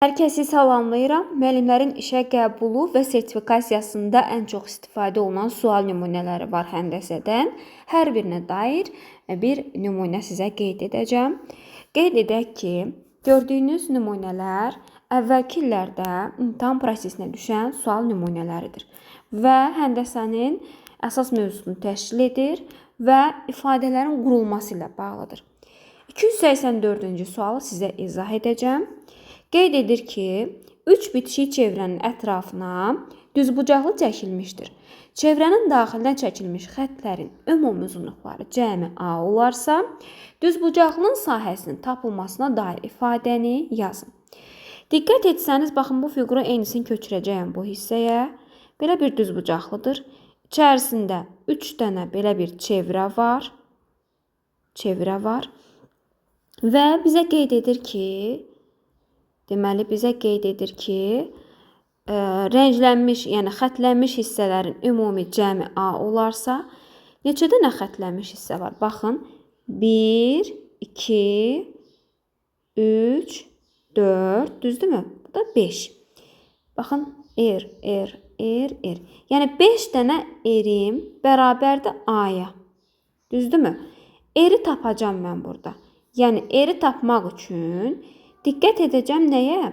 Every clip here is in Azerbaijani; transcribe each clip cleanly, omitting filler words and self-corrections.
Hər kəsi salamlayıram. Müəllimlərin işə qəbulu və sertifikasiyasında ən çox istifadə olunan sual nümunələri var həndəsədən. Hər birinə dair bir nümunə sizə qeyd edəcəm. Qeyd edək ki, gördüyünüz nümunələr əvvəlki illərdə imtahan prosesinə düşən sual nümunələridir və həndəsənin əsas mövzusunu təşkil edir və ifadələrin qurulması ilə bağlıdır. 284-cü sualı sizə izah edəcəm. Qeyd edir ki, 3 bitişik çevrənin ətrafına düzbucaqlı çəkilmişdir. Çevrənin daxilinə çəkilmiş xəttlərin ümumi uzunluqları cəmi A olarsa, düzbucaqlının sahəsinin tapılmasına dair ifadəni yazın. Diqqət etsəniz, baxın bu fiqurun eynisini köçürəcəyəm bu hissəyə. Belə bir düzbucaqlıdır. İçərisində 3 dənə belə bir çevrə var. Çevrə var. Və bizə qeyd edir ki, deməli, bizə qeyd edir ki, rənglənmiş, yəni xətlənmiş hissələrin ümumi cəmi A olarsa, neçə dənə xətlənmiş hissə var? Baxın, 1, 2, 3, 4, düzdürmü? Bu da 5. Baxın, R, R, R, R. Yəni 5 dənə R-im bərabərdir A-ya. Düzdürmü? R-i tapacağam mən burada. Yəni R-i tapmaq üçün diqqət edəcəm nəyə?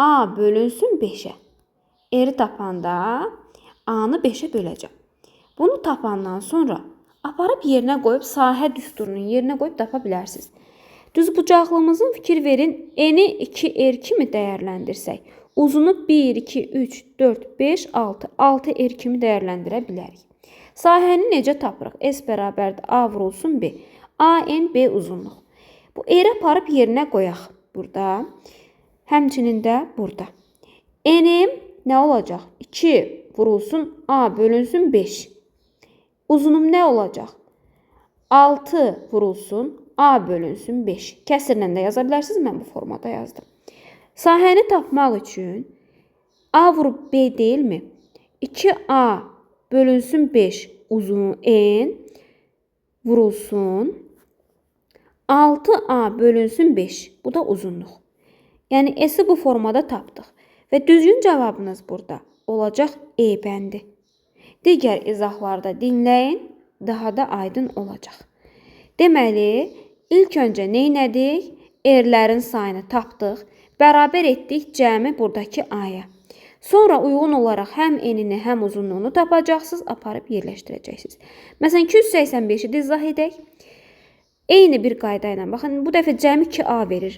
A bölünsün 5-ə. R-i tapanda A-nı 5-ə böləcəm. Bunu tapandan sonra aparıb yerinə qoyub sahə düsturunun yerinə qoyub tapa bilərsiniz. Düzbucaqlımızın fikir verin, N-i 2R kimi dəyərləndirsək, uzunu 1, 2, 3, 4, 5, 6, 6R kimi dəyərləndirə bilərik. Sahəni necə tapırıq? S bərabərdir A vurulsun B. A, N, B uzunluq. Bu R-i aparıb yerinə qoyaq burada. Həmçinin də burada. N-im nə olacaq? 2 vurulsun A bölünsün 5. Uzunum nə olacaq? 6 vurulsun A bölünsün 5. Kəsirlə də yaza bilərsiniz. Mən bu formada yazdım. Sahəni tapmaq üçün A vurub B deyilmi? 2A bölünsün 5 uzun N vurulsun 6A bölünsün 5. Bu da uzunluq. Yəni S-i bu formada tapdıq. Və düzgün cavabınız burada olacaq E bəndi. Digər izahlarda dinləyin, daha da aydın olacaq. Deməli, ilk öncə nə elədik? R-lərin sayını tapdıq. Bərabər etdik cəmi buradakı A-ya. Sonra uyğun olaraq həm enini, həm uzunluğunu tapacaqsınız, aparıb yerləşdirəcəksiniz. Məsələn, 285-i də izah edək. Eyni bir qayda ilə. Baxın, bu dəfə cəmi 2A verir.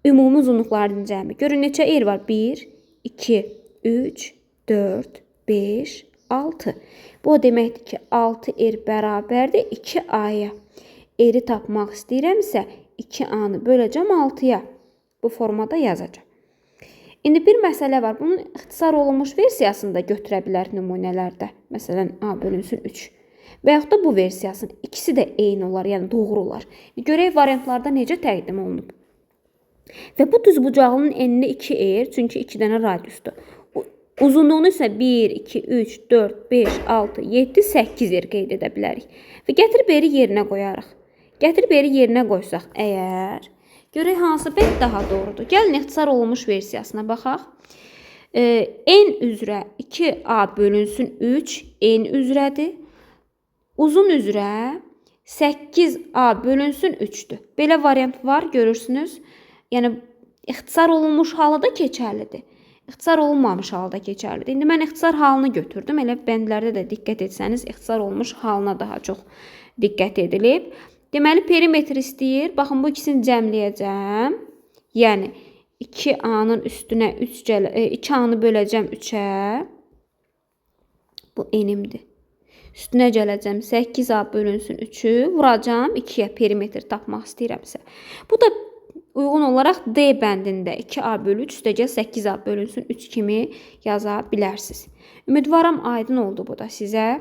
Ümumi uzunluqların cəmi. Görün, neçə R var? 1, 2, 3, 4, 5, 6. Bu o deməkdir ki, 6R bərabərdir 2A-ya. R-i tapmaq istəyirəmsə, 2A-nı böləcəm 6-ya. Bu formada yazacağam. İndi bir məsələ var. Bunun ixtisar olunmuş versiyasını da götürə bilər nümunələrdə. Məsələn, A bölünsün 3. Və yaxud da bu versiyasının ikisi də eyni olar, yəni doğru olar. Görək variantlarda necə təqdim olunub. Və bu düzbucaqlının enini 2R, çünki 2 dənə radiusdur. Uzunluğunu isə 1, 2, 3, 4, 5, 6, 7, 8 R qeyd edə bilərik. Və gətirib R-i yerinə qoyarıq. Gətirib R-i yerinə qoysaq əgər, görək hansı bənd daha doğrudur. Gəlin ixtisar olunmuş versiyasına baxaq. N üzrə 2A bölünsün 3, N üzrədir. Uzun üzrə 8A bölünsün 3-dür. Belə variant var, görürsünüz. Yəni, ixtisar olunmuş halı da keçərlidir. İxtisar olunmamış halı da keçərlidir. İndi mən ixtisar halını götürdüm. Elə bəndlərdə də diqqət etsəniz, ixtisar olunmuş halına daha çox diqqət edilib. Deməli, perimetr istəyir. Baxın, bu ikisini cəmləyəcəm. Yəni, 2A-nın üstünə 2A-nı böləcəm 3-ə. Bu enimdir. Üstünə gələcəm 8A bölünsün 3-ü vuracam 2-yə perimetr tapmaq istəyirəmsə. Bu da uyğun olaraq D bəndində 2A bölü 3 üstəgəl 8A bölünsün 3 kimi yaza bilərsiniz. Ümidvaram aydın oldu bu da sizə.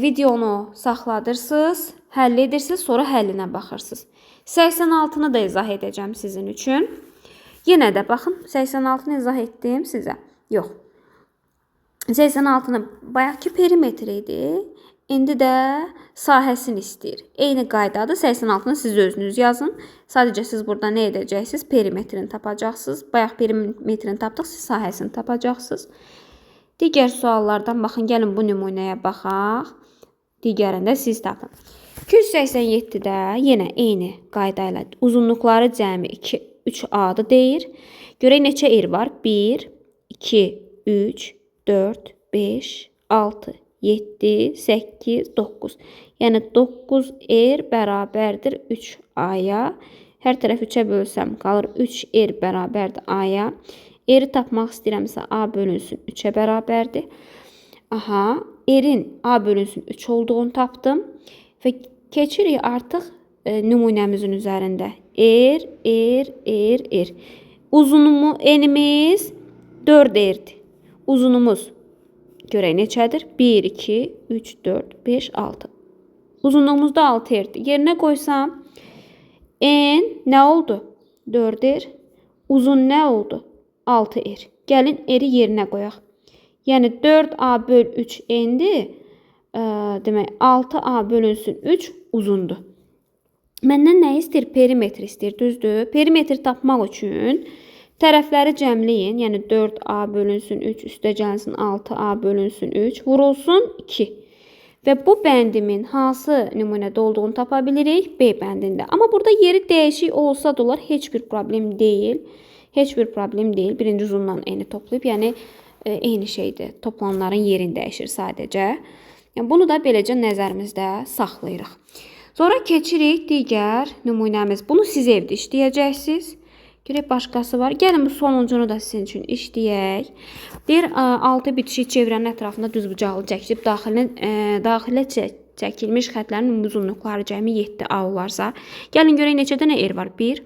Videonu saxladırsınız, həll edirsiniz, sonra həllinə baxırsınız. 86-nı da izah edəcəm sizin üçün. Yenə də baxın, 86-nı izah etdim sizə. Yox. 86-nı bayaqki perimetr idi. İndi də sahəsini istəyir. Eyni qaydadır. 86-nı siz özünüz yazın. Sadəcə siz burada nə edəcəksiniz? Perimetrini tapacaqsınız. Bayaq perimetrini tapdıq, siz sahəsini tapacaqsınız. Digər suallardan baxın, gəlin bu nümunəyə baxaq. Digərində siz tapın. 287-də yenə eyni qayda ilə uzunluqları cəmi 2, 3A-dır deyir. Görək neçə R var? 1, 2, 3, 4, 5, 6, 7, 8, 9. Yəni 9R bərabərdir 3A-ya. Hər tərəf 3-ə bölsəm qalır 3R bərabərdir A-ya. R-i tapmaq istəyirəmsə A bölünsün 3-ə bərabərdir. Aha, R-in A bölünsün 3 olduğunu tapdım. Və keçirik artıq nümunəmizin üzərində. R, R, R, R. Uzunumu, enimiz 4R-dir. Uzunumuz görək neçədir? 1, 2, 3, 4, 5, 6. Uzunluğumuz da 6R-dir. Yerinə qoysam, N nə oldu? 4R. Uzun nə oldu? 6R. Gəlin R-i yerinə qoyaq. Yəni 4A böl 3 N-dir. Demək 6A bölünsün 3 uzundur. Məndən nə istəyir? Perimetr istəyir, düzdür? Perimetr tapmaq üçün tərəfləri cəmləyin. Yəni 4A bölünsün 3, üstə gəlsin 6A bölünsün 3, vurulsun 2. Və bu bəndimin hansı nümunədə olduğunu tapa bilirik? B bəndində. Amma burada yeri dəyişik olsa da olar, heç bir problem deyil. Heç bir problem deyil. Birinci uzunla N-i toplayıb, yəni eyni şeydir. Toplananların yerini dəyişir sadəcə. Yəni, bunu da beləcə nəzərimizdə saxlayırıq. Sonra keçirik digər nümunəmiz. Bunu siz evdə işləyəcəksiniz. Görək başqası var. Gəlin bu sonuncunu da sizin üçün işləyək. Deyir, 6 bitişik çevrənin ətrafında düzbucaqlı çəkilib, daxilə çəkilmiş xətlərin uzunluqları cəmi 7A olarsa. Gəlin görək neçə dənə R var? 1,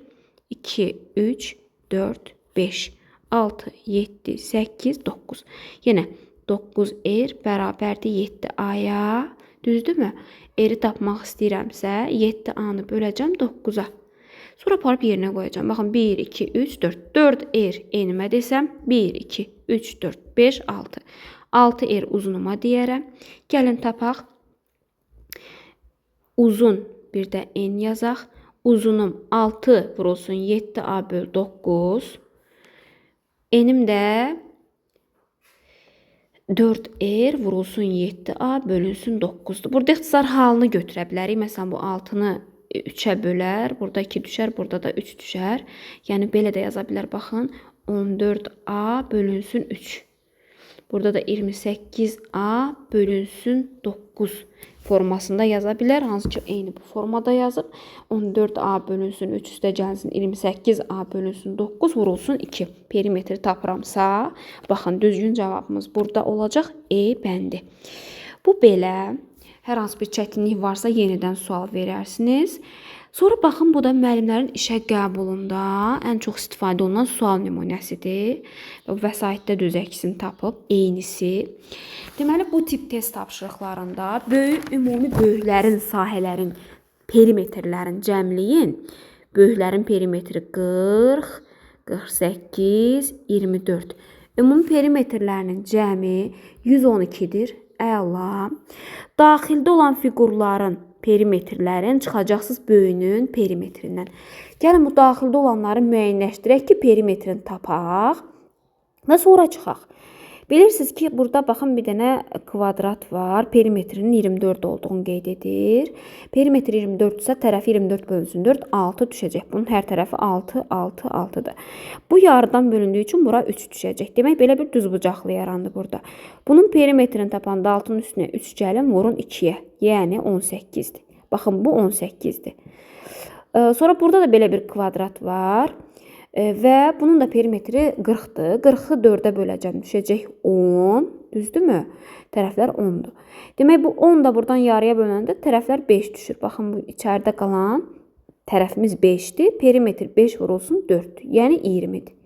2, 3, 4, 5, 6, 7, 8, 9. Yenə 9R bərabərdir 7A-ya. Düzdürmü? R-i tapmaq istəyirəmsə 7A-nı böləcəm 9-a. Sonra aparıb yerinə qoyacağam. Baxın 1, 2, 3, 4. 4R enimə desəm 1, 2, 3, 4, 5, 6. 6R uzunuma deyərəm. Gəlin tapaq. Uzun bir də N yazaq. Uzunum 6 vurulsun 7A böl 9. Enim də 4R vurulsun 7A bölünsün 9-dur. Burada ixtisar halını götürə bilərik. Məsələn, bu 6-nı 3-ə bölər. Burada 2 düşər, burada da 3 düşər. Yəni, belə də yaza bilər. Baxın, 14A bölünsün 3. Burada da 28A bölünsün 9 formasında yaza bilər. Hansı ki, eyni bu formada yazıb. 14A bölünsün 3 üstə gəlsin 28A bölünsün 9 vurulsun 2. Perimetri tapıramsa, baxın, düzgün cavabımız burada olacaq E bəndi. Bu belə. Hər hansı bir çətinlik varsa yenidən sual verərsiniz. Sonra baxın, bu da müəllimlərin işə qəbulunda ən çox istifadə olunan sual nümunəsidir. Və bu vəsaitdə düz əksini tapıb, eynisi. Deməli, bu tip test tapşırıqlarında böyük, ümumi böyüklərin, sahələrin, perimetrlərin cəmləyin. Böyüklərin perimetri 40, 48, 24. Ümumi perimetrlərinin cəmi 112-dir. Əla. Daxildə olan fiqurların, perimetrlərin çıxacaqsınız böyüyünün perimetrindən. Gəlin bu daxildə olanları müəyyənləşdirək ki, perimetrini tapaq və sonra çıxaq. Bilirsiniz ki, burada baxın bir dənə kvadrat var. Perimetrinin 24 olduğunu qeyd edir. Perimetr 24 isə tərəfi 24 bölünsün 4, 6 düşəcək. Bunun hər tərəfi 6, 6, 6-dır. Bu yarıdan bölündüyü üçün bura 3 düşəcək. Demək, belə bir düzbucaqlı yarandı burada. Bunun perimetrini tapanda 6-nın üstünə 3 gəlin, vurun 2-yə. Yəni 18-dir. Baxın, bu 18-dir. Sonra burada da belə bir kvadrat var. Və bunun da perimetri 40-dır. 40-ı 4-ə böləcəm, düşəcək 10. Düzdürmü? Tərəflər 10-dur. Demək, bu 10 da buradan yarıya bölünəndə tərəflər 5 düşür. Baxın, bu içəridə qalan tərəfimiz 5-dir. Perimetr 5 vurulsun 4-dür. Yəni 20-dir.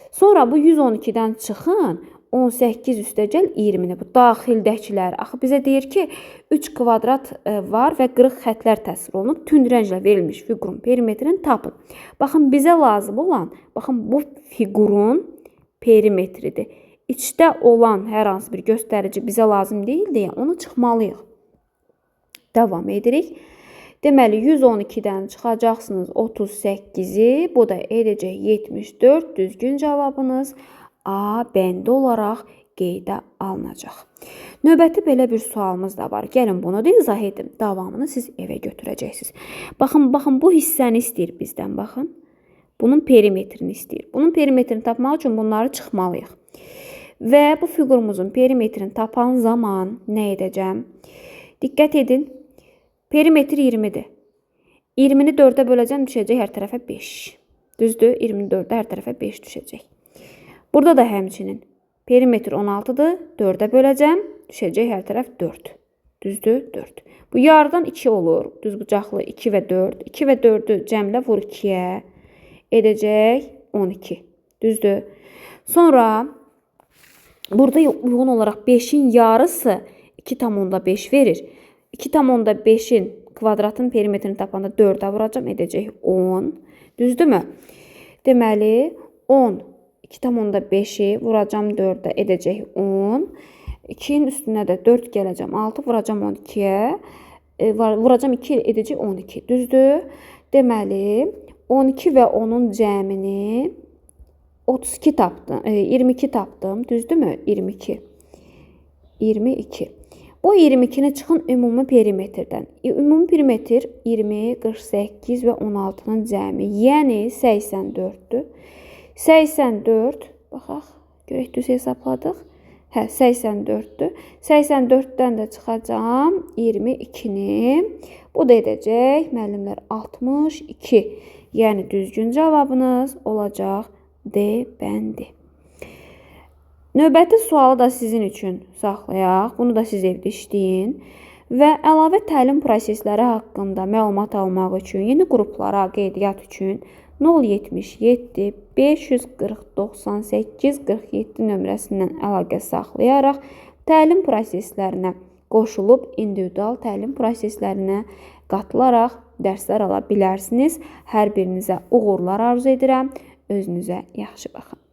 Sonra bu 112-dən çıxın, 18 üstəgəl 20-ni. Bu daxildəkilər. Axı bizə deyir ki, 3 kvadrat var və qırıq xətlər təsvir olunub. Tünd rənglə verilmiş fiqurun perimetrini tapın. Baxın, bizə lazım olan, baxın, bu fiqurun perimetridir. İçdə olan hər hansı bir göstərici bizə lazım deyil deyə onu çıxmalıyıq. Davam edirik. Deməli, 112-dən çıxacaqsınız 38-i. Bu da edəcək 74. Düzgün cavabınız A bəndi olaraq qeydə alınacaq. Növbəti belə bir sualımız da var. Gəlin bunu da izah edim. Davamını siz evə götürəcəksiniz. Baxın, baxın, bu hissəni istəyir bizdən, baxın. Bunun perimetrini istəyir. Bunun perimetrini tapmaq üçün bunları çıxmalıyıq. Və bu fiqurumuzun perimetrini tapan zaman nə edəcəm? Diqqət edin. Perimetr 20-dir. 20-ni 4-ə böləcəm, düşəcək hər tərəfə 5. Düzdür? 24-də hər tərəfə 5 düşəcək. Burada da həmçinin perimetr 16-dır. 4-ə böləcəm, düşəcək hər tərəf 4. Düzdür? 4. Bu yarıdan 2 olur. Düzbucaqlı 2 və 4. 2 və 4-ü cəmlə vur 2-yə. Edəcək 12. Düzdür? Sonra burada uyğun olaraq 5-in yarısı 2,5 verir. 2,5-in kvadratın perimetrini tapanda 4-ə vuracam, edəcək 10. Düzdürmü? Deməli, 10, 2,5-i vuracam 4-ə, edəcək 10. 2-nin üstünə də 4 gələcəm, 6 vuracam 12-yə. Vuracam 2, edəcək 12. Düzdür? Deməli, 12 və 10-un cəmini 32 tapdım, 22 tapdım. Düzdürmü? 22. 22. Bu 22-ni çıxın ümumi perimetrdən. Ümumi perimetr 20, 48 və 16-nın cəmi, yəni 84-dür. 84, baxaq, görək düz hesabladıq. Hə, 84-dür. 84-dən də çıxacam 22-ni. Bu da edəcək, müəllimlər, 62. Yəni düzgün cavabınız olacaq D bəndi. Növbəti sualı da sizin üçün saxlayaq. Bunu da siz evdə işləyin. Və əlavə təlim prosesləri haqqında məlumat almaq üçün, yeni qruplara qeydiyyat üçün 077 540 98 47 nömrəsindən əlaqə saxlayaraq təlim proseslərinə qoşulub individual təlim proseslərinə qatılaraq dərslər ala bilərsiniz. Hər birinizə uğurlar arzu edirəm. Özünüzə yaxşı baxın.